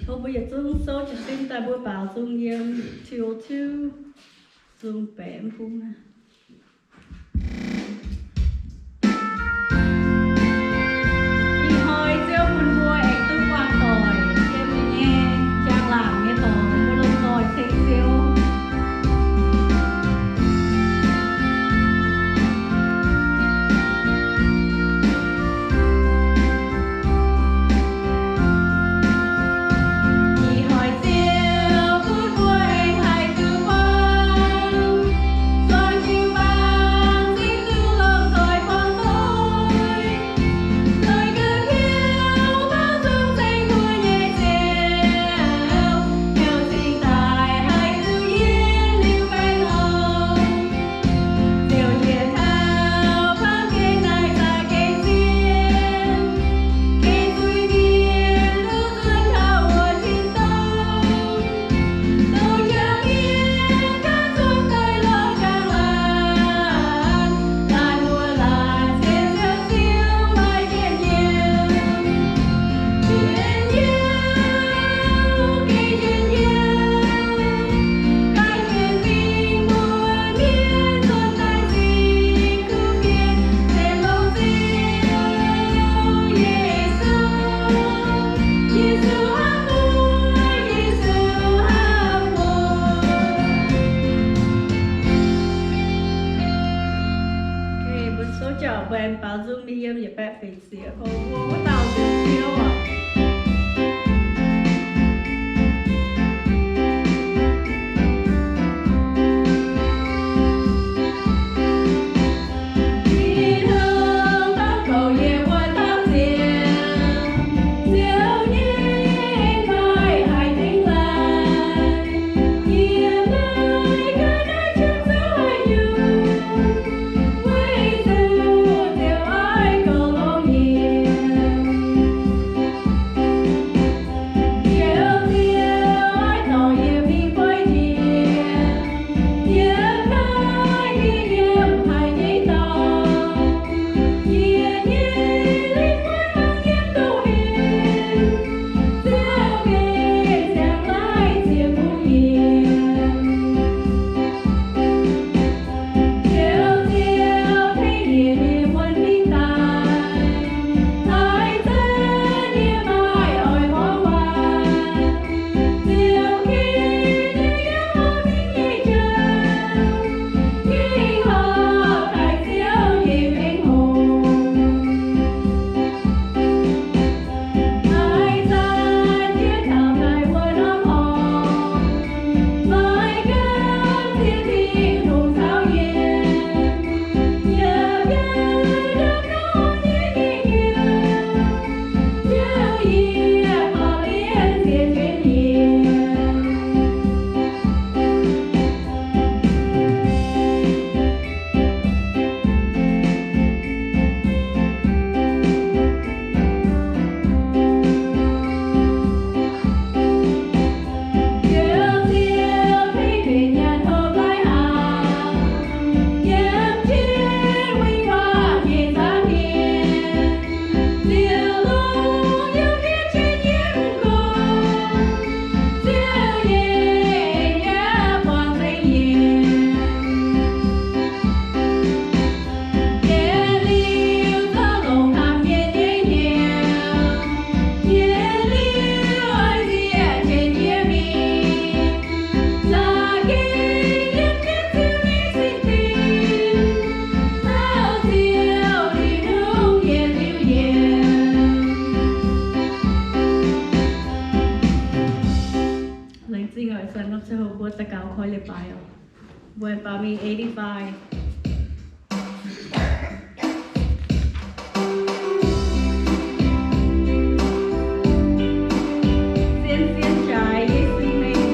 Mbuo yietc zungv souv jiez sin daaih mbuo baaux nzung yiem two oh two, nzung baeqc mv bung naaiv. Ih hnoi Ziouv bun mbuo aengx duqv buangh doic yiem ninh nyei njang-laangc nyei dorngx, mbuo lomh nzoih ceng Ziouv. Mbuo souv jauv mbaeqc baaux nzung mingh yiem yietc baeqv feix sieqv, gorngv mbuo wuov dauh nzengc Ziouv oc. Laengz zingh oc, ih zanc norm ziangh hoc mbuo daux gaux koi leiz-baaix oc. Mbuo baaux mingh eighty-five. Sien sien jaaix yie sing mingh.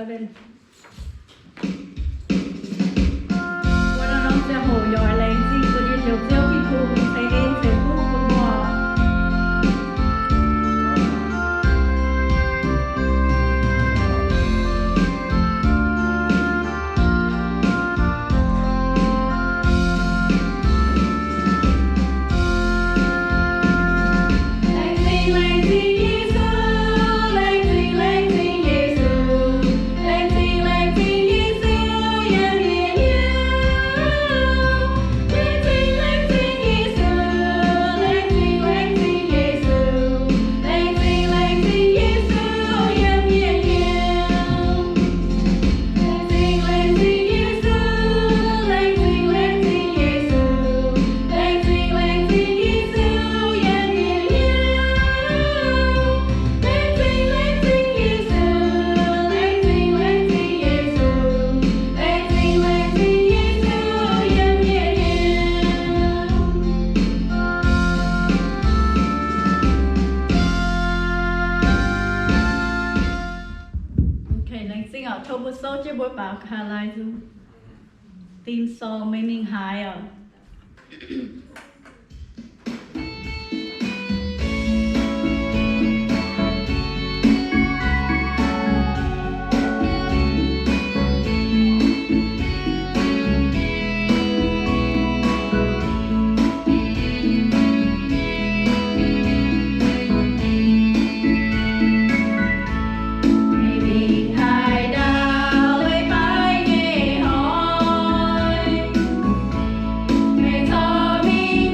Mbuo norm-norm ziangh hoc yaac laengz zingh mbuo nyei Njoux Ziouv Tin-Hungh ceix en ceix fuqv bun mbuo. Okay, laengz zingh oc. Tov mbuo souv jienv mbuo baaux ga'haav laai nzung. Theme song, Meih Mingh Haaix oc. Meih mingh haaix ndau, leiz-baaix nyei hnoi, meih corc mingh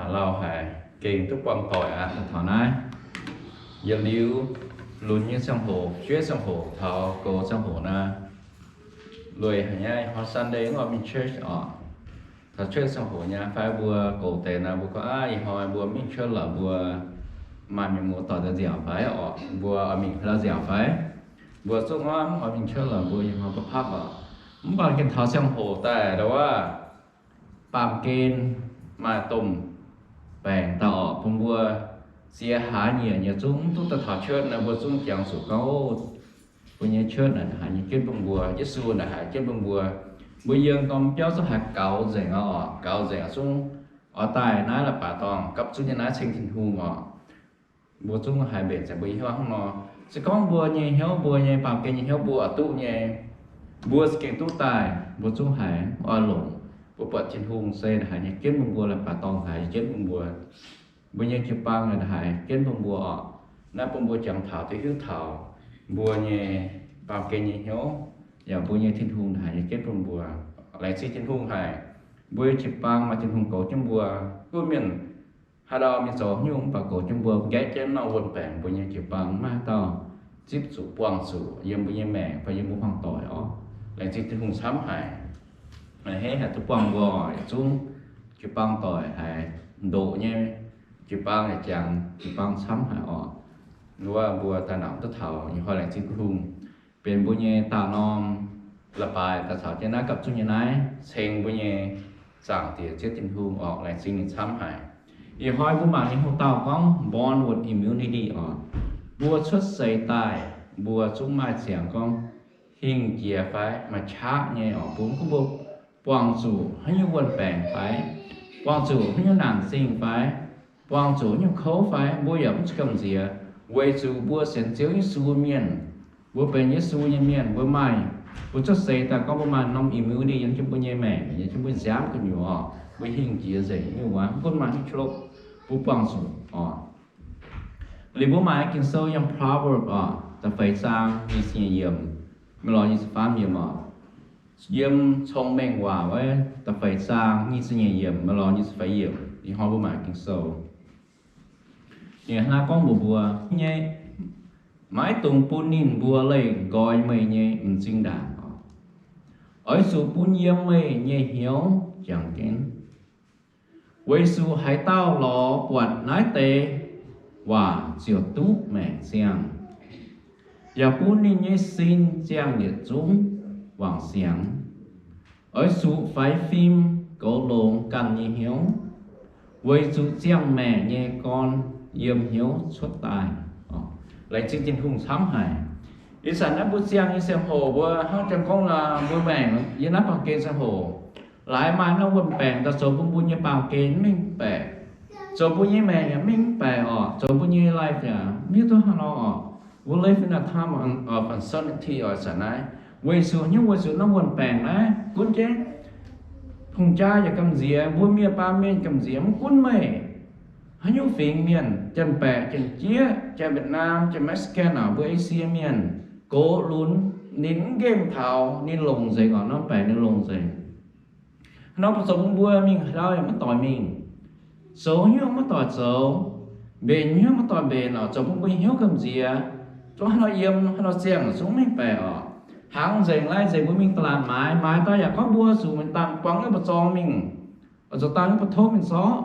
Lauh haic, gengh duqv buangh doic aqv. Taux naaiv, yietc liuz lunx nyei ziangh hoc, jueiv ziangh hoc, taux goux ziangh hoc naaiv, lueic haic nyei. Ih hnoi Sunday mv oix mingh church oc. Taux church ziangh hoc nyei fai mbuo goux deix naaiv, mbuo gorngv, aav, ih hnoi mbuo mingh church lorqc, mbuo maaih mienh muoz-doic daaih nziaauc fai oc, mbuo oix mingh haaix dauh nziaauc fai? Mbuo zungv gorngv mv oix mingh church lorqc, mbuo ih hnoi mbuo papv oc. Mv baac gengh taux ziangh hoc daaih ndau wuov, baamh gen maaih domh baengc daaih oc, bun mbuo ziex hlaax nyieqc nyei zungv mv duqv daaih taux church naaiv, mbuo zungv jangx zuqc gorngv, o, mbuo nyei church naaic haiz nyei jienv bun mbuo, Yesu naaic haiz jienv bun mbuo. Mbuo yiem dorn biauv zungv haiz gaux nzengc oc, gaux nzengc oc, zungv oix daaih naaiv la'baaix dorngh gapv zunv nyei naaiv ceng Tin-Hungh oc. Mbuo zungv haiz mbenc ziangx mbuo nyei hnyouv hnangv nor. Se gorngv mbuo nyei hnyouv, mbuo nyei baamh gen nyei hnyouv mbuo oix duqv nyei, mbuo za'gengh duqv daaih, mbuo zungv haiz oix longc. Mbuo buatc Tin-Hungh se naaic haiz nyei jienv bun mbuo, la'baaix dorngh haiz nyei jienv bun mbuo. Mbuo nyei jiu-baang naaic haiz jienv bun mbuo oc. Naaiv bun mbuo jangx taux, duqv hiuv taux mbuo nyei baamh gen nyei hnyouv, yaac mbuo nyei Tin-Hungh naaic haiz nyei jienv bun mbuo. Laengz zingh Tin-Hungh haic, mbuo nyei jiu-baang maaih Tin-Hungh goux jienv mbuo. Gunv mienh haaix dauh mingh zoux haaix nyungc mv baac goux jienv mbuo, nqaeqv jienv norm wuon-baengc mbuo nyei jiu-baang, maiv maaih haaix dauh zipv zuqc buangh zuqc yiem mbuo nyei maengc fai yiem mbuo hmuangv doic oc. Laengz zingh Tin-Hungh camv haic. A'hneiv haic duqv buangh mbuo oc, yietc zungv jiu-baang doic haiz ndoqc nyei, jiu-baang yaac jangx, jiu-baang camv haic oc. Wuov mbuo daaih nauc duqv taux, ih hnoi laengz zingh Tin-Hungh, benx mbuo nyei daauh norm la'baaix daaih caux jienv naaiv gapv zunv nyei naaiv ceng mbuo nyei Zaangc Diex Ziouv Tin-Hungh oc. Laengz zingh ninh camv haic. Ih hnoi mbuo mangc nyei hoc dauh gorngv born with immunity oc. Mbuo cuotv seix daaih, mbuo zungv maaih ziangx gorngv hingh jiex fai maaih qaqv nyei oc. Mbuo mv gunv mbuo buangh zuqc haaix nyungc wuon-baengc fai, buangh zuqc haaix nyungc naanc zingh fai, buangh zuqc haaix nyungc kouv fai, mbuo yaac mv zuqc gamh nziex, weic zuqc mbuo sienx Ziouv Yesu mienh. Mbuo benx Yesu nyei mienh, mbuo maaih, mbuo cuotv seix daaih gorngv mbuo maaih norm immunity yiem jienv mbuo nyei maengc, yiem jienv mbuo nziaamv gu'nyuoz oc. Mbuo hingh jiex nzengc nyungc waac, mv gunv maaih haaix nyungc hloqv, mbuo buangh zuqc oc. Liuz mbuo maaih Ging-Sou yiem Proverb oc, da'feix zaang nyic ziepc nyeic yiemc, maiv lorz nyic ziepc faam yiemc oc. Yiem Cong-Mengh Waac wuov da'feix zaang nyic ziepc nyeic yiemc maiv lorz nyic ziepc faam yiemc. Ih hnoi mbuo maaih Ging-Sou. Ninh hnangv naaiv gorngv mbuox mbuo nyei, maiv dungx bun ninh mbuo leih nqoi meih nyei m'zing ndaangc. Oix zuqc bun yiem meih nyei hnyouv jangx jienv. Weic zuqc haaix dauh lorz buatc naaiv deix waac ziouc duqv maengc ziangh, yaac bun ninh nyei sin ziangh yietc zungv wangc siangx. Oix zuqc faix fim goux longx ganh nyei hnyouv, weic zuqc ziangh maengc nyei gorn yiem hnyouv cuotv daaih. Laengz zingh Tin-Hungh camv haic. Ih zanc naaiv mbuo ziangh nyei ziangh hoc mbuo hnangv jangx gorngv laaix mbuo maengc yiem naaiv baamh gen ziangh hoc, laaix maaih norm wuon-baengc daaih zoux bun mbuo nyei baamh gen mv mengh baeqc, zoux mbuo nyei maengc yaac mv mengh baeqc oc, zoux mbuo nyei life yaac mv hiuv duqv hnangv nor oc. We live in a time of uncertainty oc. Ih zanc naaiv weic zuqc haaix nyungc? Weic zuqc norm wuon-baengc naaiv gunv jienv hungh jaa yaac gamh nziex, mbuo mienh baamh mienh gamh nziex, mv gunv meih haaix nyungc fingx mienh, Janx-Baeqc, Janx-Jieqv, Janx-Vietnam, Janx-Mexican oc, mbuo Asia mienh, gox lunx, ninh mv nqemh taux ninh longc nzengc oc, norm baengc ninh longc nzengc. Hnangv nor zoux bun mbuo mingh haaix dauh yaac maiv doix mingh, zoux haaix nyungc maiv doix zoux, mbenc haaix nyungc maiv doix mbenc oc, zoux bun mbuo nyei hnyouv gamh nziex. Zungv haaix nor yiem, haaix nor ziangh zungv mv mengh baeqc oc. Hnangv nzengc, lai nzengc mbuo mingh da'laatc maaiz, maaiz daaih yaac gorngv mbuo zuqc mingh dangh buang nyei mbu'zorng mingh, oix zuqc dangh nyei mbu'touv mingh zorqv.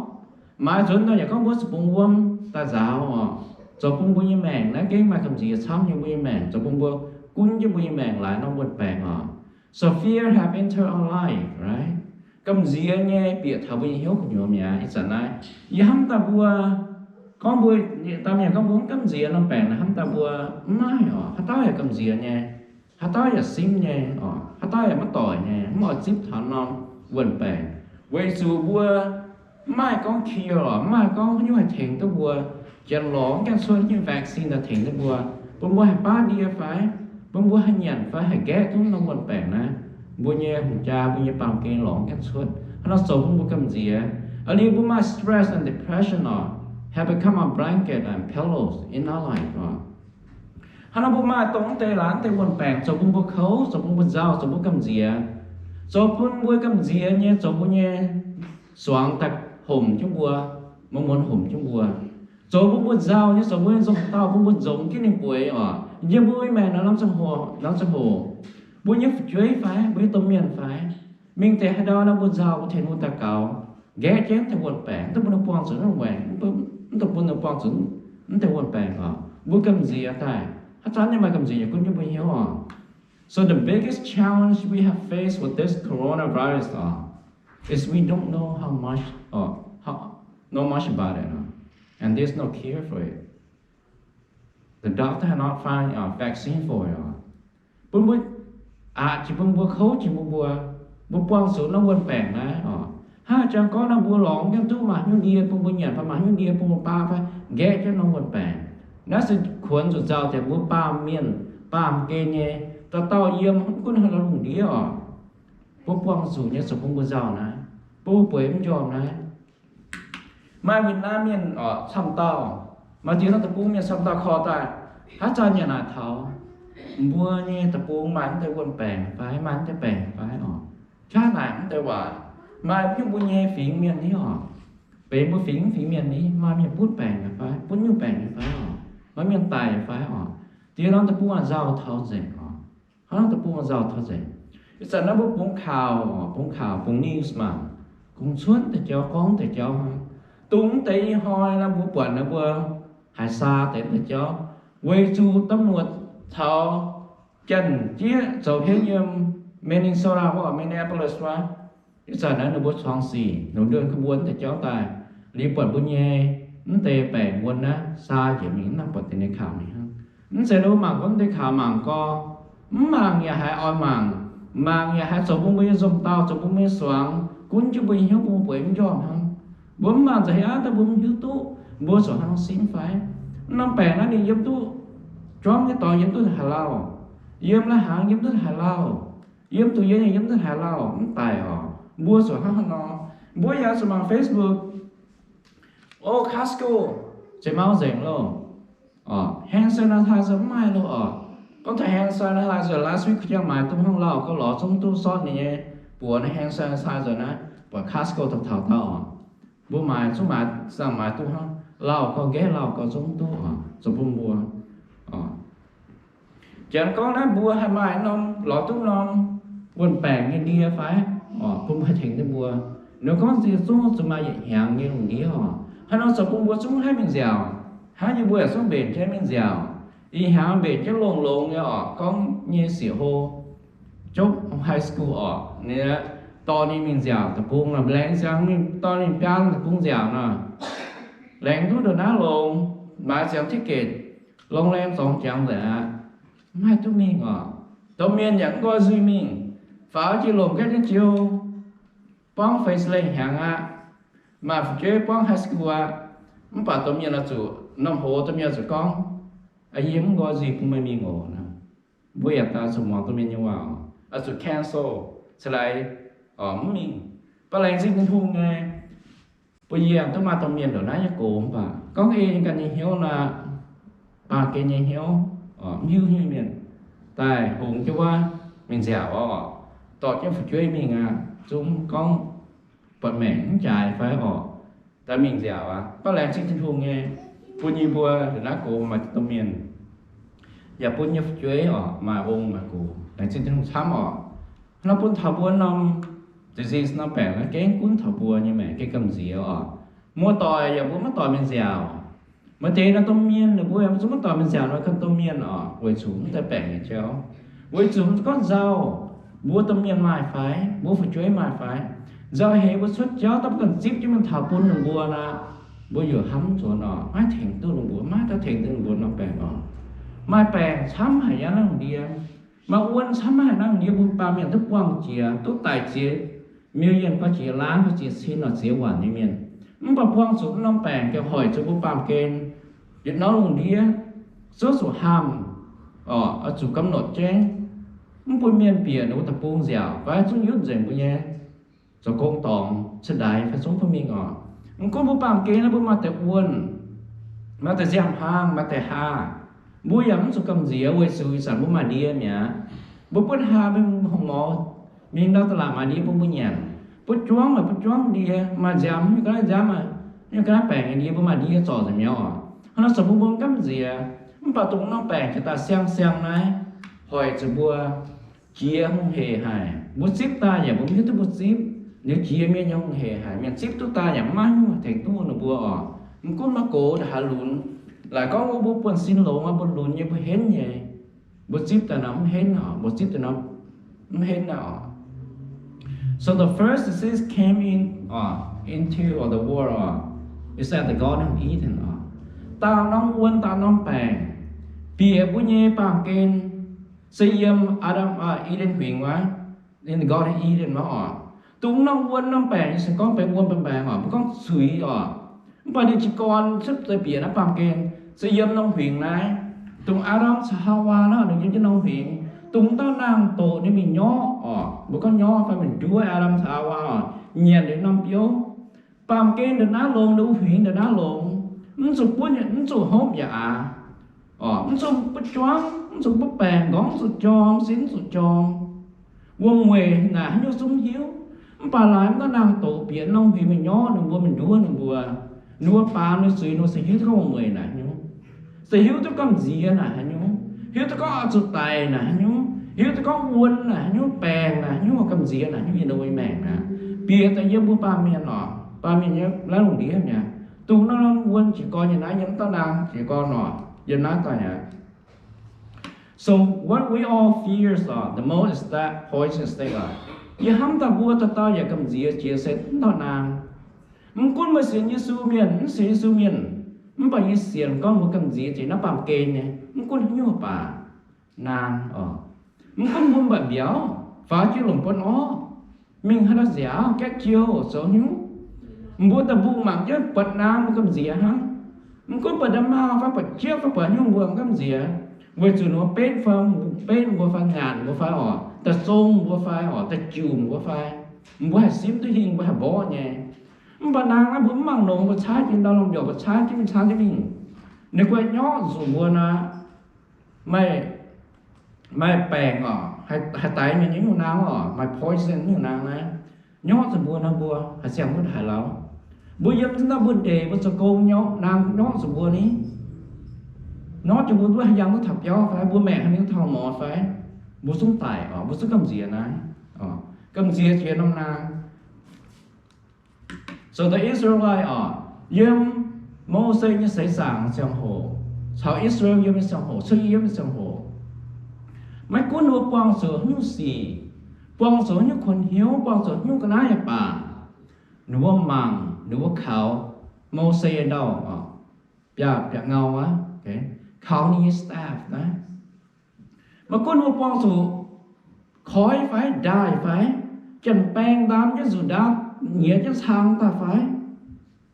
Maaiz nzuonx daaih yaac gorngv mbuo zuqc bungx wuom daaih nzaaux oc. Zoux bun mbuo nyei maengc naaiv gengh maaih gamh nziex camv nyei, mbuo nyei maengc zoux bun mbuo gunv jienv mbuo nyei maengc laaix norm wuon-baengc oc. So fear have entered our life, right? Gamh nziex nyei bieqc taux mbuo nyei hnyouv gu'nyuoz mi'aqv. Ih zanc naaiv yie hnamv daaih mbuo gorngv mbuo, dangh mienh gorngv mbuo mv gamh nziex norm baengc naaiv, hnamv daaih mbuo mv maaih oc. Haaix dauh yaac gamh nziex nyei, haaix dauh yaac simv nyei oc, haaix dauh yaac maiv doic nyei, mv oix zipv taux norm wuon-baengc. Weic zuqc mbuo mv maaih gorngv cure oc, mv maaih gorngv haaix nyungc haih tengx duqv mbuo. Janx lorz mv gaengh cuotv haaix nyungc vaccine daaih tengx duqv mbuo, bun mbuo haih baav ndie fai, bun mbuo haih nyanc fai haih nqaeqv duqv norm wuon-baengc naaiv. Mbuo nyei hungh jaa, mbuo nyei baamh gen lorz mv gaengh cuotv. Hnangv nor zoux bun mbuo gamh nziex. Aa, liuz mbuo maaih stress and depression oc, have become a blanket and pillows in our life oc. Hnangv nor mbuo maaih dongh mv deix laaix mv deix wuon-baengc zoux bun mbuo kouv, zoux bun mbuo nzauh, zoux bun gamh nziex, zoux bun mbuo gamh nziex nyei, zoux mbuo nyei suangx daaih homc jienv mbuo. Maiv muonz homc jienv mbuo, zoux bun mbuo nzauh nyei, zoux mbuo nyei nzong dauh, bun mbuo nzongx jienv ninh bueix oc. Yiem mbuo nyei maengc nor, norm ziangh hoc, mbuo nyei fu'jueiv fai, mbuo nyei domh mienh fai, mingh deix haaix ndau nor mbuo nzauh, mbuo tengx mbuo daux gaux, nqaeqv jienv deix wuon-baengc, mv dungx bun ninh buangh zuqc wuon-baengc, mv dungx bun ninh buangh zuqc mv deix wuon-baengc oc. Mbuo gamh nziex daaih, haaix zanc nyei maaih gamh nziex yaac gunv jienv mbuo hnyouv oc. So the biggest challenge we have faced with this coronavirus uh, is we don't know how much, uh, how, know much about it, uh, and there's no cure for it. The doctor have not find a vaccine for it. Uh. Bun mbuo, aqc jiex bun mbuo, kouv jiex bun mbuo, mbuo buangh zuqc norm wuon-baengc naaiv oc. Hnangv jang gorngv nor, mbuo lorz mv gaengh duqv maaih haaix nyungc ndie bun mbuo nyanc fai maaih haaix nyungc ndie bun mbuo baamh fai nqaeqv jienv norm wuon-baengc. Naaiv se kuonx zuqc nzauh deix mbuo baamh mienh, baamh gen nyei, dauh dauh yiem mv gunv haaix lungh ndiev oc. Mbuo buangh zuqc nyei zoux bun mbuo nzauh naaiv, bun mbuo bueix mv njormh naaiv. Maaih Vietnam mienh oc, camv dauh, maaih diex norm deic-bung mienh camv dauh korv daaih, haaix zanc yaac naaic taux, mbuo nyei deic-bung maaih mv deix wuon-baengc fai, maaih mv deix baengc fai oc. Qaqv naaic mv deix waac, maaih nyungc mbuo nyei fingx mienh ni oc, benx mbuo fingx, fingx mienh ni, maaih mienh butv baengc fai, butv nyungc baengc fai oc, maaih mienh daic fai oc. Diex norm deic-bung nzauh taux nzengc oc. Hnangv deic-bung nzauh taux nzengc. Ih zanc naaiv mbuo bungx kaux, bungx kaux, bungx news mangc, kungx cuotv deix jauv, gorngv deix jauv hnangv. Dongh mv deix ih hnoi nor mbuo buatc naaiv mbuo haiz saa deix mv deix jauv, weic zuqc domh muoc caux janx-jieqv zoux henv yiem Minnesota wuov, Minneapolis wuov. Ih zanc naaiv ninh mbuo corng sic, ninh mbuo ndorm ga'mbuo mv deix jauv daaih, liuz buatc mbuo nyei mv deix baengc wuon naaiv saa njiec mingh, mv nangc buatc deix ninh kaux mingh hnangv. Mv zeiz nor mbuo mangc gorngv mv deix kaux mangc gorx, mv mangc yaac haiz oix mangc, mangc yaac haiz zoux bun mbuo nyei nzomc dauh, zoux bun mbuo nyei suangx, gunv jienv mbuo nyei hnyouv, bun mbuo bueix mv njormh hnangv. Mbuo mv mangc nzengc haiz aav daaih mbuo mv hiuv duqv mbuo zuqc hnangv simv fai. Mv norm baengc naaiv ninh yiem duqv juangv nyei dorngx yiem duqv haaix lauh, yiem lai-hnaangx yiem duqv haaix lauh, yiem duqv yiem yiem duqv haaix lauh mv daic oc. Mbuo zuqc hnangv haaix nor, mbuo yaac zuqc mangc Facebook. O, Costco, zeiz mau nzengc loh. Hand sanitizer mv maaih loh oc. Gorngv taux hand sanitizer, last week kuv jang maaiz duqv hnangv lauh, gorngv lorz zungv duqv sortv ninh nyei buoz naaiv hand sanitizer naaiv, buatc Costco taux taux dauh oc. Mbuo maaiz zungv maaiz, zangc maaiz duqv hnangv lauh, gorngv nqaeqv lauh gorngv zungv duqv oc, zoux bun mbuo oc. Janx gorngv naaiv mbuo haih maaih norm, lorz duqv norm wuon-baengc nyei ndie fai? Oc, bun mbuo haih tengx duqv mbuo. Ninh gorngv nziex zungv zuqc maaih yietc hnyangx nyei lungh ndiev oc. Haaix nor zoux bun mbuo zungv haih mingh nziaauc? Hnangv yie mbuo yaac zungv mbenc jienv mingh nziaauc. Ih hnyangx mbenc jienv longx-longx nyei oc, gorngv nyei siec hlo, Jopv High School oc, ninh dorh ninh mingh nziaauc deic-bung nor, laengz ziangx mingh dorh ninh biaa deic-bung nziaauc nor, laengz duqv ndongc naaiv longx, maaiz ziangx ticket, longx laengz zorngx jangx nzengc aqv. Mv haih duqv mingh oc. Domh mienh yaac mv nqoi nzuih mingh, faaux jiex lomc gaeqv jienv jiou, buangv feix lengh hnyangx aqv. Maaih fu'jueiv buangv high school aqv. Mv baac domh mienh oix zuqc, norm hoz domh mienh oix zuqc gorngv, yie mv nqoi nzuih bun meih mingh oc. Mbuo yaac daaih zuqc muangx domh mienh nyei waac, oix zuqc cancel, cingx laix mv mingh. Mv baac laengz zingh Tin-Hungh nyei, bun yie yaac duqv maaih domh mienh ndongc naaiv nyei gox. Mv baac gorngv ei ganh nyei hnyouv nor, baamh gen nyei hnyouv, mv hiuv hnyouv mienh daaih hungx jienv wuov mingh nziaauc oc. Dorh jienv fu'jueiv mingh aqv, zungv gorngv buatc maengc mv jaaix fai oc, daaih mingh nziaauc aqv. Mv baac laengz zingh Tin-Hungh nyei, bun yie mbuo ndongc naaiv gox maaih domh mienh, yaac bun yie fu'jueiv oc maaih ong maaih gox. Laengz zingh Tin-Hungh camv oc. Nor bun taux mbuo norm disease, norm baengc naaiv gengh gunv taux mbuo nyei maengc gengh gamh nziex oc. Muoz-doic yaac mbuo maiv doic mingh nziaauc. Maaih deix nor domh mienh ninh mbuo yaac zungv maiv doic mingh nziaauc nor ganh domh mienh oc, weic zuqc mv deix baengc nyei jauv, weic zuqc mv gorngv nzauh. Mbuo domh mienh maaih fai? Mbuo fu'jueiv maaih fai? Nzauh heix mbuo cuotv jauv daaih mbuo ganh zipv jienv mingh taux bun ninh mbuo nor, mbuo yaac hnamv nzuonx oc, maiv tengx duqv ninh mbuo, maiv daaih tengx duqv ninh mbuo norm baengc oc. Maaih baengc camv haic yaac naaiv lungh ndiev, maaih wuon camv haic naaiv lungh ndiev, mbuo baamh mienh duqv buangh jiex, duqv daic ziex million fai jiex laanh fai jiex cin oc, ziex waanc nyei mienh. Mv baac buangh zuqc mv norm baengc gengh hoic zuqc mbuo baamh gen yietc norm lungh ndiev zungv zuqc haamh oc, oix zuqc กำหนด jienv, mv bun mienh bieqc ninh mbuo deic-bung nziaauc fai zungv yutv nzengc mbuo nyei zoux gong dorngx cingx daaih fai zungv bun mingh oc. Mv gunv mbuo baamh gen naaiv mbuo maaih deix wuonh, maaih deix nziaamv-hlang, maaih deix haa, mbuo yaac mv zuqc gamh nziex weic zuqc ih zanc mbuo maaih ndie mi'aqv. Mbuo butv haa mingh hungh mor, mingh ndau da'laatc maaiz ndie bun mbuo nyanc. Butv juangv maaih butv juangv ndie, maaih nziaamv mingh ga'naaiv nziaamv maaih Nyungc ga'naaiv baengc nyei ndie mbuo maaih ndie zorc nzengc mi'aqv oc. Hnangv nor zoux mbuo mbuo gamh nziex, mv baac dongh norm baengc jiex daaih siang-siang naaiv, hoic zuqc mbuo jiex hungh heic haic. Mbuo zipv daaih yaac mbuo mv hiuv duqv mbuo zipv. Liuz jiex mienh nyei hungh heic haic, mienh zipv duqv daaih yaac mv maiv hnyouv tengx duqv ninh mbuo oc. Mv gunv maiv gox ndongc haaix lunx, laaix gorngv wuov mbuo buonv-sin longx aqv, mbuo lunx nyei, mbuo henv nyei. Mbuo zipv daaih nor mv henv oc, mbuo zipv daaih nor mv henv aqv oc. So the first disease came in, uh, into, uh, the world, uh, is at the Garden of Eden, uh. Daauh norm wuon, daauh norm baengc bieqc mbuo nyei baamh gen se yiem Aa^ndam, uh, Eden huingx wuov, in the Garden of Eden wuov oc. Dongh norm wuon norm baengc se gorngv benx wuon benx baengc oc, mbuo gorngv zuiz oc. Mv baac ninh jiez gorn cuotv daaih bieqc naaiv baamh gen se yiem norm huingx naaiv. Dongh Aa^ndam caux Haawaa naaiv ninh yiem jienv norm huingx. Dongh dauh naang doqc ninh mingh nyorqv oc, mbuo gorngv nyorqv fai mingh nduov Aa^ndam caux Haawaa oc, nyanc liuz norm biouv. Baamh gen ndongc naaiv longx, ndongc huingx ndongc naaiv longx, mv zuqc butv, mv zuqc hopv yaac aax. Mv zuqc butv juangv, mv zuqc butv baengc, nqorngv mv zuqc jorng, sin mv zuqc jorng. Wuom mueic naaic haaix nyungc zungv hiuv. Mv baac laaix mv dauh naang doqc bieqc norm huingx mingh nyorqv ninh mbuo, mingh nduov ninh mbuo, ninh mbuo baamz ninh zuiz, ninh mbuo se hiuv duqv gorngv wuom mueic naaic haaix nyungc, se hiuv duqv gamh nziex naaic haaix nyungc, hiuv duqv gorngv oix zuqc daic naaic haaix nyungc, hiuv duqv gorngv wuon naaic haaix nyungc, baengc naaic haaix nyungc, gamh nziex naaic haaix nyungc yiem ninh mbuo nyei maengc aqv. Bieqc daaih yiem mbuo baamh mienh oc, baamh mienh nyei laanh lungh ndiev mi'aqv. Dongh norm wuon jiez gorn nyei naaiv, yiem mv dauh naang jiez gorn oc, yiem naaiv daaih aqv. So what we all fears, uh, the most is that poison snake, uh. Yie hnamv daaih mbuo dauh dauh yaac gamh nziex jiex se mv dauh naang. Mv gunv meih sienx Yesu mienh, mv sienx Yesu mienh, mv baac yie sienx gorngv mbuo gamh nziex jiex naaiv baamh gen nyei, mv gunv haaix nyungc baac naang oc. Mv gunv mbuo mba'biauz, faaux jienv longc buonv orv, mingh haaix dauh nziaaux, gaeqv jiouh, zoux haaix nyungc, mbuo daaih mbuo mangc jienv buatc naang mbuo gamh nziex hnangv. Mv gunv buatc nda'maauh fai buatc jieqv fai buatc haaix nyungc mbuo gamh nziex, weic zuqc ninh mbuo betv fai, betv mbuo fai, nyanc mbuo fai oc, daaih zong mbuo fai oc, daaih jumc mbuo fai, mbuo haih simv duqv hingh, mbuo haih mborqv nyei. Mv baac naang naaiv mbuo mv mangc longx, mbuo caaiv jienv ndau lomh mbiaauc, mbuo caaiv jienv mingh, caaiv jienv mingh, ninh guai nyorqv nzuqc mbuo naaic. Maaih, maaih baengc oc, haih, haih daix mienh nyei nyungc naang oc, maaih poison nyungc naang naaiv, nyorqv zuqc mbuo naaiv, mbuo haih siang-hnyouv haaix lauh? Mbuo yiem naaiv mbuo ndeic mbuo zoux gong nyorqv, naang nyorqv zuqc mbuo ni, nyorqv zuqc mbuo, mbuo haih yangh duqv taux biauv fai? Mbuo maengc haih mingh duqv taux morz fai? Mbuo zungv daic oc, mbuo zungv gamh nziex naaiv. Gamh nziex jiex norm naang. So the Israelite oc, yiem Mose nyei seix zaangc ziangh hoc, caux Israel yiem nyei ziangh hoc, cuotv yiem nyei ziangh hoc, maiv gunv ninh mbuo buangh zuqc haaix nyungc sic, buangh zuqc haaix nyungc kuonx hnyouv, buangh zuqc haaix nyungc ga'naaiv yaac baac, ninh mbuo mangc, ninh mbuo kaux Mose nyei ndau, biaav-biaav ngau aqv, kaux ninh nyei staff naaiv. Maiv gunv ninh mbuo buangh zuqc koiv fai, ndaaih fai, janx-baeng ndaam jienv nzuqc ndaam, nyiex jienv cang daaih fai,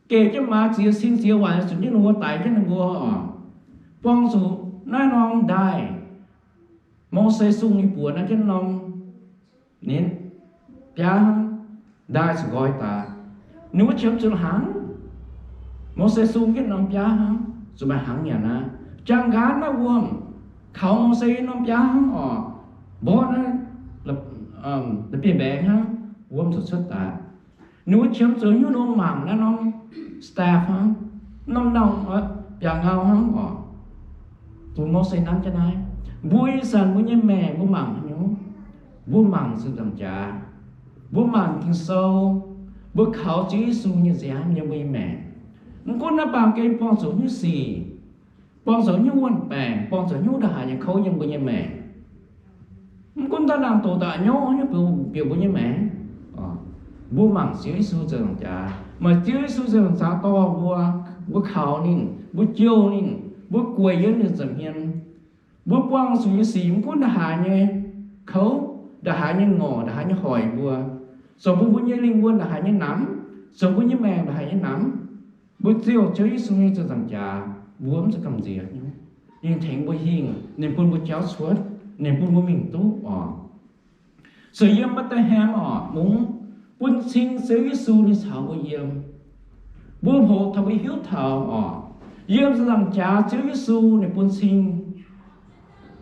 geh jienv maaz ziex sin ziex waaic zuqc jienv ninh mbuo, daix jienv ninh mbuo oc. Buangh zuqc naaiv norm ndaaih, Mose sung ninh buoz naaiv jienv norm, ninh biaa hnangv, ndaaih zuqc nqoi daaih. Ninh mbuo qiemx zuqc hnaangx. Mose sung jienv norm biaa hnangv, zuqc maaih hnaangx nyanc aqv. Jaang nqaanv naaiv wuom kaux Mose norm biaa hnangv oc, mborqv naaiv la'bieiv-mbaengx hnangv, wuom zuqc cuotv daaih. Ninh mbuo qiemx zuqc nyungc nor mangc naaiv norm staff hnangv, norm ndau, biaav ngau hnangv oc. Bun Mose nanv jienv naaiv. Mbuo ih zanc mbuo nyei maengc mbuo mangc haaix nyungc? Mbuo mangc ziepc nzaangc jaax, mbuo mangc Ging-Sou, mbuo kaux Ziouv Yesu nyei nziaamv yiem mbuo nyei maengc. Mv gunv naaiv baamh gen buangh zuqc nyungc sic, buangh zuqc nyungc wuon-baengc, buangh zuqc nyungc ndongc haaix nyei kouv yiem mbuo nyei maengc. Mv gunv daaih naang doqc daaih nyorqv nyungc bieqc mbuo nyei maengc, mbuo mangc Ziouv Yesu ziepc nzaangc jaax. Maaih Ziouv Yesu ziepc nzaangc jaax dorh mbuo, mbuo kaux ninh, mbuo jouh ninh, mbuo gueic yiem ninh nza'hmien. Mbuo buangh zuqc nyei sic mv gunv ndongc haaix nyei kouv, ndongc haaix nyei ngorc, ndongc haaix nyei hoic mbuo, zoux bun mbuo nyei lingh wuonh ndongc haaix nyei namx, zoux mbuo nyei maengc ndongc haaix nyei namx, mbuo ziouc Ziouv Yesu nyei ziepc nzaangc jaax, mbuo mv zuqc gamh nziex. Ninh tengx mbuo hingh, ninh bun mbuo jauv cuotv, ninh bun mbuo mingh duqv oc. Sueih yiem Mbetc^le^hem oc, mungz bun cing Ziouv Yesu ninh caux mbuo yiem. Mbuo hoqc taux mbuo hiuv taux oc, yiem ziepc nzaangc jaax Ziouv Yesu ninh bun cing,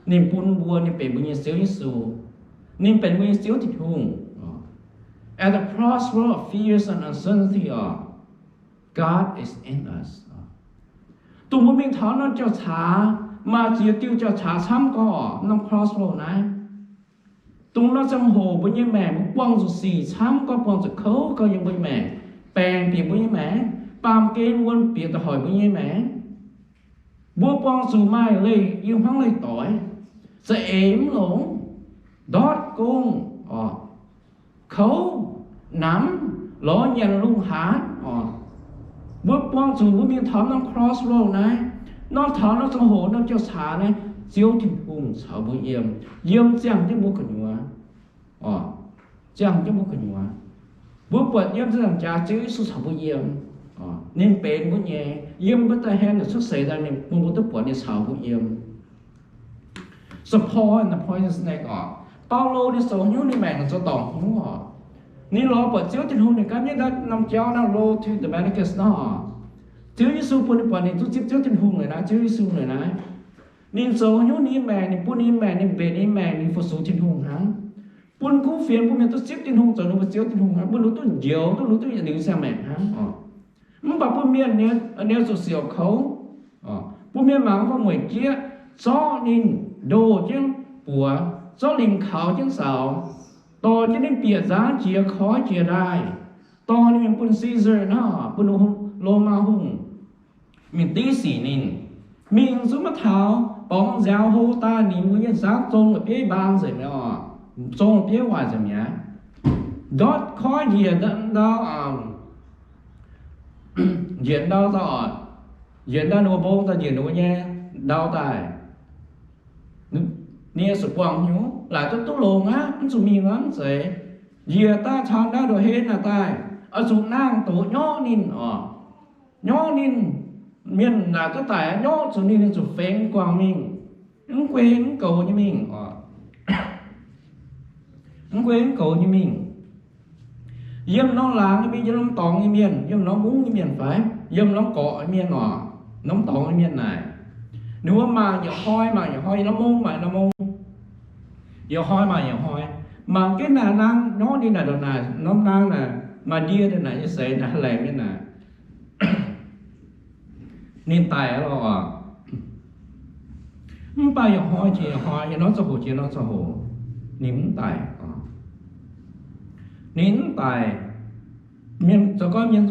ninh bun mbuo, ninh benx mbuo nyei Ziouv Yesu. Ninh benx mbuo nyei Ziouv Tin-Hungh. At the crossroad of fears and uncertainty oc, God is in us. Dongh mbuo mingh taux norm jauv-caax, maaih ziex diuh jauv-caax camv gorx, norm crossroad naaiv. Dongh norm ziangh hoc mbuo nyei maengc mbuo buangh zuqc sic camv gorx, buangh zuqc kouv gorx yiem mbuo nyei maengc, baengc bieqc mbuo nyei maengc, baamh gen wuom bieqc da'hoic mbuo nyei maengc. Mbuo buangh zuqc maaih leih, i hmuangv leih doix, za'eix mv longx, ndortv gong, kouv, namx, lorz nyanc lungh haanz oc. Mbuo buangh zuqc mbuo mingh taux norm crossroad naaiv, norm taux norm ziangh hoc norm jauv-caax naaiv, Ziouv Tin-Hungh caux mbuo yiem, yiem ziangh jienv mbuo gu'nyuoz, ziangh jienv mbuo gu'nyuoz. Mbuo buatc yiem ziangh jaax Ziouv Yesu caux mbuo yiem, ninh benx mbuo nyei, yiem mbuo daaih hlen cuotv seix daaih ninh bun mbuo duqv buatc ninh caux mbuo yiem. Support the poisonous snake oc. Baulo ninh zoux hnyouv ninh maengc zoux dorngc hnyouv oc. Ninh lorz buatc Ziouv Tin-Hungh ninh ganh nyei norm jauv naaiv, road to Damascus naaiv oc. Ziouv Yesu bun ninh buatc ninh duqv zipv Ziouv Tin-Hungh leiz naaiv, Ziouv Yesu leiz naaiv. Ninh zoux hnyouv ninh maengc, ninh bun ninh maengc, ninh mbenc ninh maengc, ninh fu-sux Tin-Hungh hnangv. Bun kuv fienx bun mienh duqv zipv Tin-Hungh zoux ninh mbuo Ziouv Tin-Hungh hnangv, bun ninh duqv njoux, duqv ninh duqv yietc liuz siang-maengc hnangv oc. Mv baac bun mienh, ninh, ninh zuqc siouc kouv, bun mienh mangc mv baac mueic jieqv, zorqv ninh ndoh jienv buoz, zorqv limc kaux jienv zaux, dorh jienv ninh bieqc nzangv jiex koiv jiex ndaaih, dorh ninh mingh bun Caesar naaiv, bun Lomaa hungh mingh div sic ninh. Mingh zungv maiv taux, borngz nziaaux hlo daaih ninh mbuo nyei nzangv zong la'bieiv mbaang nzengc mi'aqv oc. Zong la'bieiv waaic nzengc mi'aqv. Ndortv koiv njiec ndau, njiec ndau daaih oc, njiec ndau ninh mbuo mbong daaih njiec ninh mbuo nyei ndau daaih. Ninh nyei suqc buangh hnyouv laaic duqv duqv longx aqv, mv zuqc mingh aqv, mv zeiz. Njiec daaih caux ndau ndongc hei naaic daaih, oix zuqc nangh doqc nyorqv ninh oc. Nyorqv ninh, mienh laaic duqv daic, nyorqv zuqc ninh, ninh zuqc fengx guangc mingh. Mv guei mv goux nyei mingh oc. Mv guei mv goux nyei mingh. Yiem norm laangz nyei mienh, yiem norm dorngx nyei mienh, yiem norm mungv nyei mienh fai yiem norm gorqv nyei mienh oc, norm dorngx nyei mienh naaic, ninh mbuo mangc yietc hnoi mangc yietc hnoi, yietc norm mong mangc yietc norm mong, yietc hnoi mangc yietc hnoi, mangc jienv naaic naang nyorqv ninh naaic ndongc naaic, norm naang naaic maaih ndie ndongc naaic nyei seix naaic, haaix laengz mienh naaic. Ninh daic lorqc. Mv baac yietc hnoi jiex yietc hnoi, yietc norm ziangh hoc jiex norm ziangh hoc, ninh mv daic. Ninh mv daic. Mienh zoux gorngv, mienh,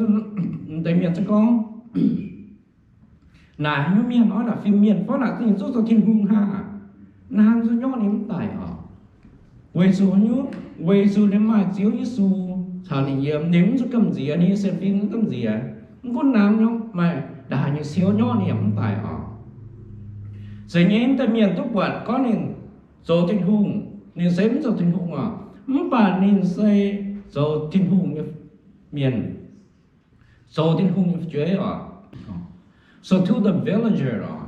deix mienh zungv gorngv, naaic haaix nyungc mienh oc, naaic fim mienh fai naaic zungv zoux Tin-Hungh hnangv. Naaiv zungv nyorqv ninh mv daic oc. Weic zuqc haaix nyungc? Weic zuqc ninh maaih Ziouv Yesu caux ninh yiem, ninh mv zuqc gamh nziex, ninh nyei sienx fim mv gamh nziex. Mv gunv naaiv nyungc maaih ndaaih haaix nyungc siou nyorqv ninh yaac mv daic oc. Zeiz nyei, mv deix mienh duqv buatc gorngv ninh zoux Tin-Hungh, ninh se mv zoux Tin-Hungh oc. Mv baac ninh se zoux Tin-Hungh nyei mienh, zoux Tin-Hungh nyei fu'jueiv oc. So to the villager oc,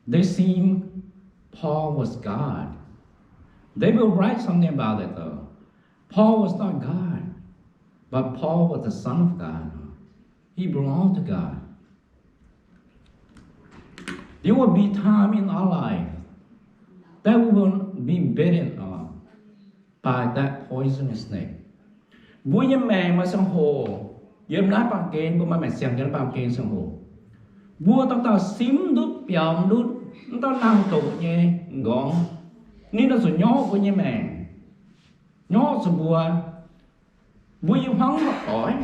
they seem Paul was God. They will write something about it though. Paul was not God, but Paul was the Son of God. He belonged to God. There will be time in our life that we will be beaten up by that poisonous snake. Mbuo nyei maengc maaih ziangh hoc, yiem naaiv baamh gen, mbuo maaih maengc siang yiem naaiv baamh gen ziangh hoc, mbuo dauh dauh simv ndutv, biaux ndutv, mv dauh nangh doqc nyei m'nqorngv, ninh oix zuqc nyorqv mbuo nyei maengc, nyorqv zuqc mbuo, mbuo i hmuangv mv baac doix,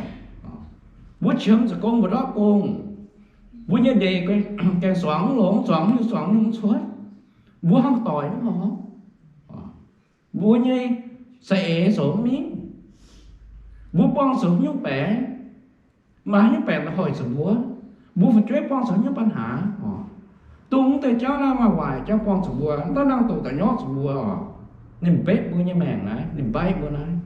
mbuo qiemx zuqc gong mbu'ndortv gong, mbuo nyei ndeic gaengh zuangx mv longx, zuangx mv zuangx mv cuotv, mbuo hnangv doix mv lorqc. Mbuo nyei za'eix zoux mv mingh, mbuo buangh zuqc haaix nyungc baengc, maaih haaix nyungc baengc da'hoic zuqc mbuo, mbuo fu'jueiv buangh zuqc haaix nyungc ปัญหา oc. Dongh mv deix jauv naaiv maaih waaic jauv buangh zuqc mbuo, mv dauh nangh doqc daaih nyorqv zuqc mbuo oc. Ninh mbetv mbuo nyei maengc naaiv, ninh mbaih mbuo naaiv,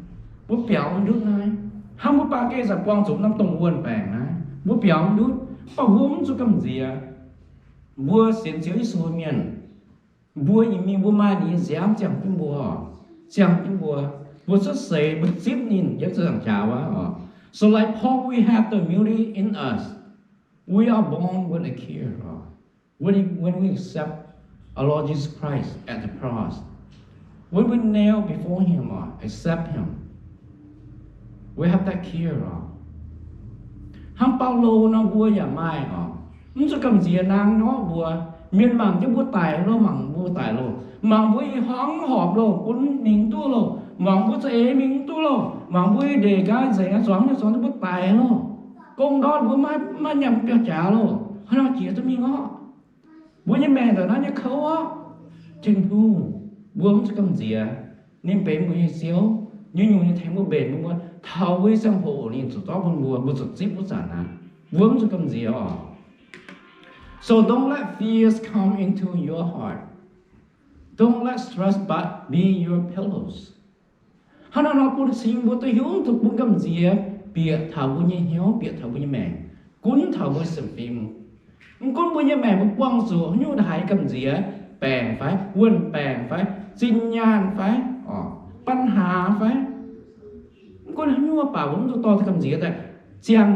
mbuo biaux ndutv naaiv. Hnangv mbuo baamh gen zanc buangh zuqc norm dongh wuonh baengc naaiv, mbuo biaux ndutv, mv baac mbuo mv zuqc gamh nziex. Mbuo sienx Ziouv Yesu mienh, mbuo nyei mienh, mbuo maaih ninh nyei nziaamv ziangh jienv mbuo, ziangh jienv mbuo, mbuo cuotv seix mbuo zipv ninh yiem ziepc nzaangc jaax wuov oc. So like Paul, we have the immunity in us. We are born with a cure oc. When, when we accept our Lord Jesus Christ at the cross, when we kneel before Him or accept Him, we have that cure oc. Hnangv Baulo nor mbuo yaac maaih oc. Mv zuqc gamh nziex naang nyorqv mbuo. Mienh mangc jienv mbuo daic loh, mangc mbuo daic loh, mangc mbuo i horngh horpc loh, bun mingh duqv loh, mangc mbuo za'eix mingh duqv loh, mangc mbuo i ndeic nqaai nzengc, zuangx nyei zuangx duqv mbuo daic loh. Gong ndortv mbuo maiv nyanc biauv-jaax loh, hnangv nor jiex duqv mingh orqc. Mbuo nyei maengc ndongc naaiv nyei kouv orqc. Tin-Hungh, mbuo mv zuqc gamh nziex. Ninh benx mbuo nyei Ziouv, nyungc-nyungc ninh tengx mbuo mbenc mbuo, taux mbuo nyei ziangh hoc ninh zuqc zorqv bun mbuo, mbuo zuqc zipv wuov zanc aqv. Mbuo mv zuqc gamh nziex oc. So don't let fears come into your heart. Don't let stress but be your pillows. Hnangv naaiv nor bun cing mbuo duqv hiuv duqv bun gamh nziex bieqc taux mbuo nyei hnyouv, bieqc taux mbuo nyei maengc, gunv taux mbuo sienx fim. Mv gunv mbuo nyei maengc mbuo buangh zuqc haaix nyungc haaix gamh nziex, baengc fai, wuonh baengc fai, zinh nyaanh fai, ปัญหา fai, mv gunv haaix nyungc baac mbuo mv zuqc dorh gamh nziex daaih ziangh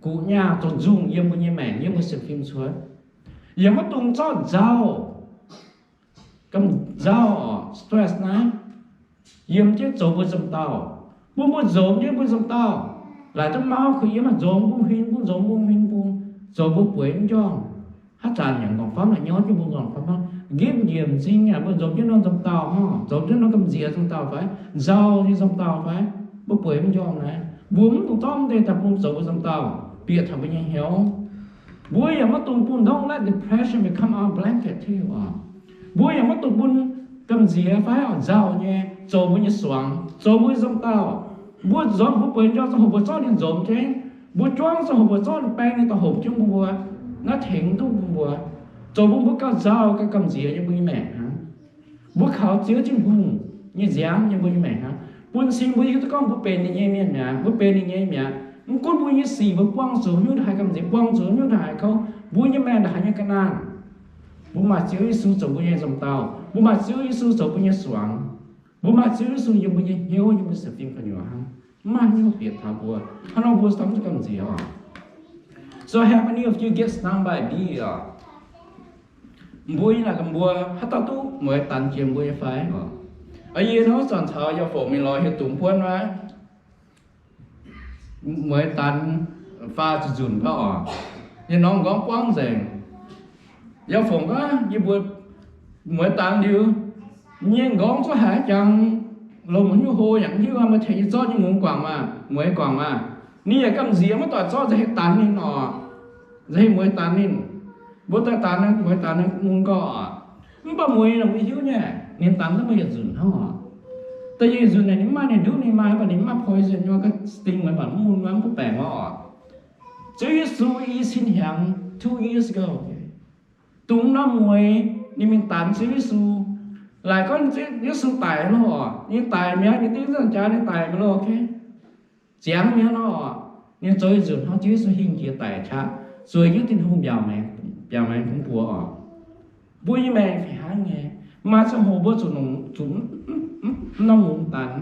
guqc nyaah zoux nzungh yiem mbuo nyei maengc, yiem mbuo sienx fim cuotv. Yaac maiv dungx zorqv nzauh, gamh nzauh, stress naaiv yiem jienv zoux mbuo nzomh dauh, bun mbuo nzomz jienv mbuo nzomh dauh, laaix duqv mauv kuh yiem nzomz bung huin bung, nzomz bung huin bung, zoux mbuo bueix mv njormh. Haaix zanc yaac nqorngv famv la'nyauv jienv mbuo nqorngv famv hnangv. Nqipv njiec m'zing yaac mbuo nzomz jienv norm nzomh dauh hnangv, nzomz jienv norm gamh nziex nzomh dauh fai, nzauh nyei nzomh dauh fai, mbuo bueix mv njormh naaiv. Mbuo mv dungx zorqv mv deix daaih bun zoux mbuo nzomh dauh, bieqc taux mbuo nyei hnyouv. Mbuo yaac maiv dungx bun, don't let depression become our blanket too oc. Mbuo yaac maiv dungx bun gamh nziex fai oix nzauh nyei zoux mbuo nyei suangx, zoux mbuo nyei nzomh dauh. Mbuo nzormc mbuo bueix njormh ziangh hoc mbuo zorqv ninh nzomz jienv, mbuo juangv ziangh hoc mbuo zorqv ninh baeng ninh daaih hopc jienv mbuo, naaiv tengx duqv bun mbuo, zoux bun mbuo gauh nzauh gauh gamh nziex yiem mbuo nyei maengc hnangv. Mbuo kaux Ziouv Tin-Hungh nyei nziaamv yiem mbuo nyei maengc hnangv, bun cing mbuo hiuv duqv gorngv mbuo benx ninh nyei mienh mi'aqv, mbuo benx ninh nyei mi'aqv. Mv gunv mbuo nyei sic mbuo buangh zuqc haaix nyungc haaix gamh nziex, buangh zuqc haaix nyungc haaix kouv, mbuo nyei maengc ndongc haaix nyei ga'naanh, mbuo maaih Ziouv Yesu zoux mbuo nyei nzomh dauh, mbuo maaih Ziouv Yesu zoux mbuo nyei suangx, mbuo maaih Ziouv Yesu yiem mbuo nyei hnyouv, yiem mbuo sienx fim gu'nyuoz hnangv. Mv maaih haaix nyungc bieqc taux mbuo. Hnangv nor mbuo se mv zuqc gamh nziex oc. So have any of you get stung by a bee oc? Mbuo nyei naaic gaax, mbuo haaix dauh duqv mueiz danx jiex mbuo nyei fai oc? Yie hnangv zanc caux Yauh Fongc mingh lorz hieh dungz buonv wuov, mueiz danx faah ziepc nzunc gauh oc. Yie norm nqorngv buangv nzengc. Yauh Fongc gorngv, yie mbuo mueiz danx liuz, nyei nqorngv zuqc haiz jangx longx haaix nyungc hlo yaac mv hiuv, meih tengx yie zorqv nyei ngongx guangc maah, mueiz guangc maah. Ninh yaac gamh nziex maiv doic zorqv, nza'heh danx ninh oc. Nza'heh mueiz danx ninh. Mbuo daaih danx, mueiz danx ninh mun gauh oc. Mv baac mueiz naaic mbuo hiuv nyei, ninh danx duqv maaih yietc nzunc hnangv oc. Da'yietv nzunc naaic ninh mv maaih, ninh nduqv ninh maaih, mv baac ninh mv maaih poison nyei, sting mv baac mv mun, mv butv baengc oc. Ziouv Yesu i cin hnyangx, two years ago, dungx norm mueiz ninh mingh danx Ziouv Yesu. Laaic gorngv Yesu daic loh oc, ninh daic mi'aqv, ninh dingv zanc jaax ninh daic mi'aqv loh, ziangx mi'aqv nor oc. Ninh zoux yietc nzunc hnangv Ziouv Yesu hingh jiex daic qaqv, zueiz jienv Tin-Hungh mbiaauc maengx, mbiaauc maengx bun mbuo oc. Mbuo nyei maengc fih hnangv nyei. Maaih ziangh hoc mbuo zuqc, zuqc mv norm mun danx.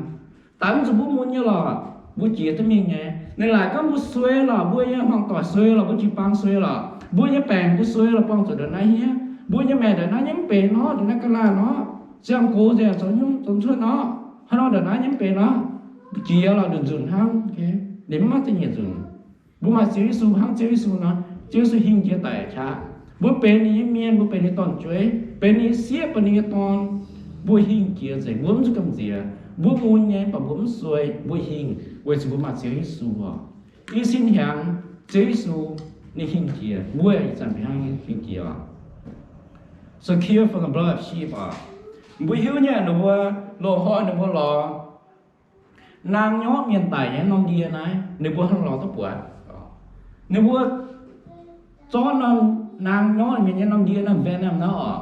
Danx zuqc mbuo mun nyei lorqc, mbuo jiex duqv mingh nyei. Ninh laaic gorngv mbuo suei lorqc, mbuo nyei hmuangx doic suei lorqc, mbuo jiu-baang suei lorqc, mbuo nyei baengc mbuo suei lorqc, buangh zuqc ndongc naaiv hniev. Mbuo nyei maengc ndongc naaiv nyei mv benx nor, ndongc naaiv ga'naaiv nor, ziangh gox nzengc zoux hnyouv zoux cuotv nor, hnangv nor ndongc naaiv nyei mv benx nor, jiex lorqc nzunc hnangv. Ninh mv maaih da'nyeic nzunc. Mbuo maaih Ziouv Yesu hnangv Ziouv Yesu nor, Ziouv Yesu hingh jiex daic qaqv. Mbuo benx ninh nyei mienh, mbuo benx ninh dorn-jueiv, benx ninh nyei sieqv, benx ninh nyei dorn. Mbuo hingh jiex nzengc, mbuo mv zuqc gamh nziex. Mbuo mun nyei, mv baac mbuo mv suei, mbuo hingh, weic zuqc mbuo maaih Ziouv Yesu oc. I cin hnyangx, Ziouv Yesu ninh hingh jiex, mbuo ih zanc fih hnangv hingh jiex oc. Secure from the blood of sheep oc. Mbuo hiuv nyei, ninh mbuo loz-hnoi ninh mbuo lorz naang nyorqv mienh daic nyei norm ndie naaiv, ninh mbuo hnangv lorz duqv buatc. Ninh mbuo zorqv norm naang nyorqv mienh nyei norm ndie naaiv, Venom naaiv oc.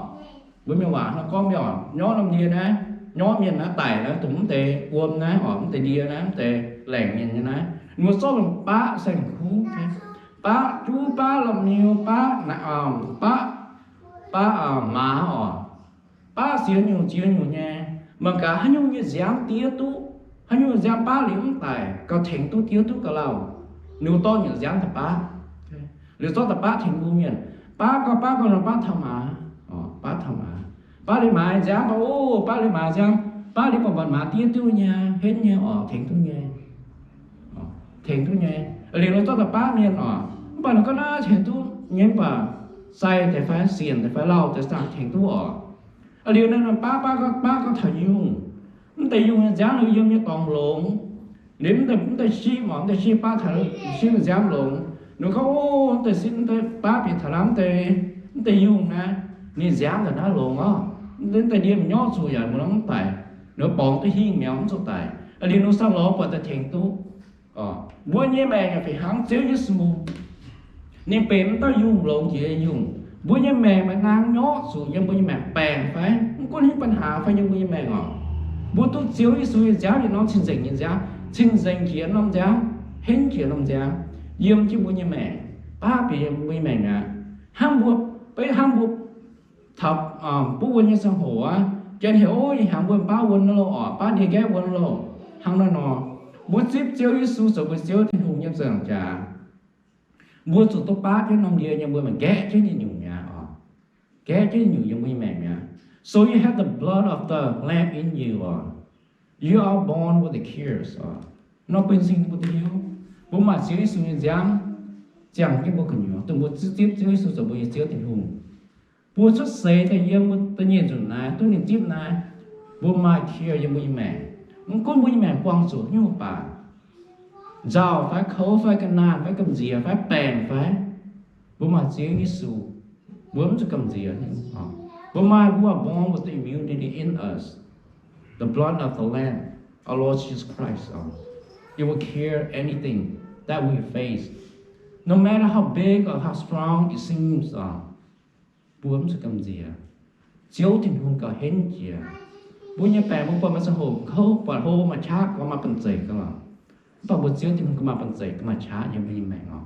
Mbuo mienh waac hnangv gorngv mbiaauc, nyorqv norm ndie naaiv, nyorqv mienh naaiv daic naaiv, dongh mv deix wuom naaiv oc, mv deix ndie naaiv, mv deix laengc mienh nyei naaiv, ninh mbuo zorqv longc baqv saeng-kuv, baqv juv, baqv lomh niu, baqv, baqv, baqv maaz oc. Baqv ziex nyungc ziex nyungc nyei. Mangc gaax haaix nyungc nyei nziaamv diev duqv, haaix nyungc nziaamv baqv liuz mv daic, gauh tengx duqv diev duqv gauh lauh, ninh mbuo dorh nyungc nziaamv daaih baqv. Liuz zorqv daaih baqv tengx mbuo mienh. Baqv gauh baqv gauh nor baqv taux maaz, baqv taux maaz. Baqv liuz maaz nziaamv, baqv, o, baqv liuz maaz nziaamv, baqv liuz buatc maaz diev duqv nyei, henv nyei oc, tengx duqv nyei. Tengx duqv nyei. A'liuz nor zorqv daaih baav mienh oc, mv baac nor gorngv naaiv tengx duqv nyei, mv baac sai deix fai sienx deix fai lauh deix daaih tengx duqv oc. A'liuz naaiv nor baav, baav gorngv, baav gorngv taux yungh. Mv deix yungh nyei nziaamv nor yiem nyei dorngx longx. Liuz mv deix, mv deix sipv oc, mv deix sipv baav taux sipv nyei nziaamv longx. Ninh gorngv, o, mv deix sipv, mv deix baav bieqc taux naaiv mv deix, mv deix yungh naaiv, ninh nziaamv daaih naaiv longx oc. Mv deix ndie-mienh nyorqv zuqc yaac mv daic, ninh borngz duqv hingh mi'aqv, mv zuqc daic. A'liuz ninh saah lorz buatc daaih tengx duqv. Mbuo nyei maengc yaac fih hnangv Ziouv Yesu, ninh benx mv dauh yungh longx jiex nyei yungh. Mbuo nyei maengc maaih naang nyorqv zuqc yiem mbuo nyei maengc baengc fai, mv gunv haaix ปัญหา fai yiem mbuo nyei maengc oc, mbuo duqv Ziouv Yesu nyei nziaamv yietc norm cing-nzengc nyei nziaamv, cing-nzengc jiex norm nziaamv, henv jiex norm nziaamv, yiem jienv mbuo nyei maengc, baav bieqc yiem mbuo nyei maengc mi'aqv. Hnangv mbuo, beiv hnangv mbuo taux, buov wuon nyei ziangh hoc aqv, janx heuc, o, ih hnyangx mbuo baav wuon loh oc, baav ndie-nqaeqv wuon loh. Hnangv naaiv nor, mbuo zipv Ziouv Yesu zoux mbuo Ziouv Tin-Hungh nyei nzangc jaax, mbuo zuqc duqv baav jienv norm ndie nyei, mbuo maaih nqaeqv jienv nyei nyungc mi'aqv oc. Nqaeqv jienv nyei nyungc yiem mbuo nyei maengc mi'aqv. So you have the blood of the Lamb in you oc. You are born with the cures oc. Nor bun cing mbuo duqv hiuv, mbuo maaih Ziouv Yesu nyei nziaamv ziangh jienv mbuo gu'nyuoz, dongh mbuo zipv Ziouv Yesu zoux mbuo nyei Ziouv Tin-Hungh. Mbuo cuotv seix daaih yiem mbuo da'nyeic nzunc naaiv duqv ninh zipv naaiv, mbuo maaih cure yiem mbuo nyei maengc. Mv gunv mbuo nyei maengc buangh zuqc nyungc baac, nzauh fai kouv fai ga'naanh fai gamh nziex fai baengc fai, mbuo maaih Ziouv Yesu, mbuo mv zuqc gamh nziex. Mbuo maaih, mbuo are born with the immunity in us, the blood of the Lamb, our Lord Jesus Christ. It will cure anything that we face, no matter how big or how strong it seems. Mbuo mv zuqc gamh nziex. Ziouv Tin-Hungh gauh henv jiex. Mbuo nyei baengc mbuo buatc maaih ziangh hoc kouv, buatc hlo, maaih qaqv, gauh maaih banh zeic gauh lorqc. Mv baac mbuo Ziouv Tin-Hungh gauh maaih banh zeic, gauh maaih qaqv yiem mbuo nyei maengc oc.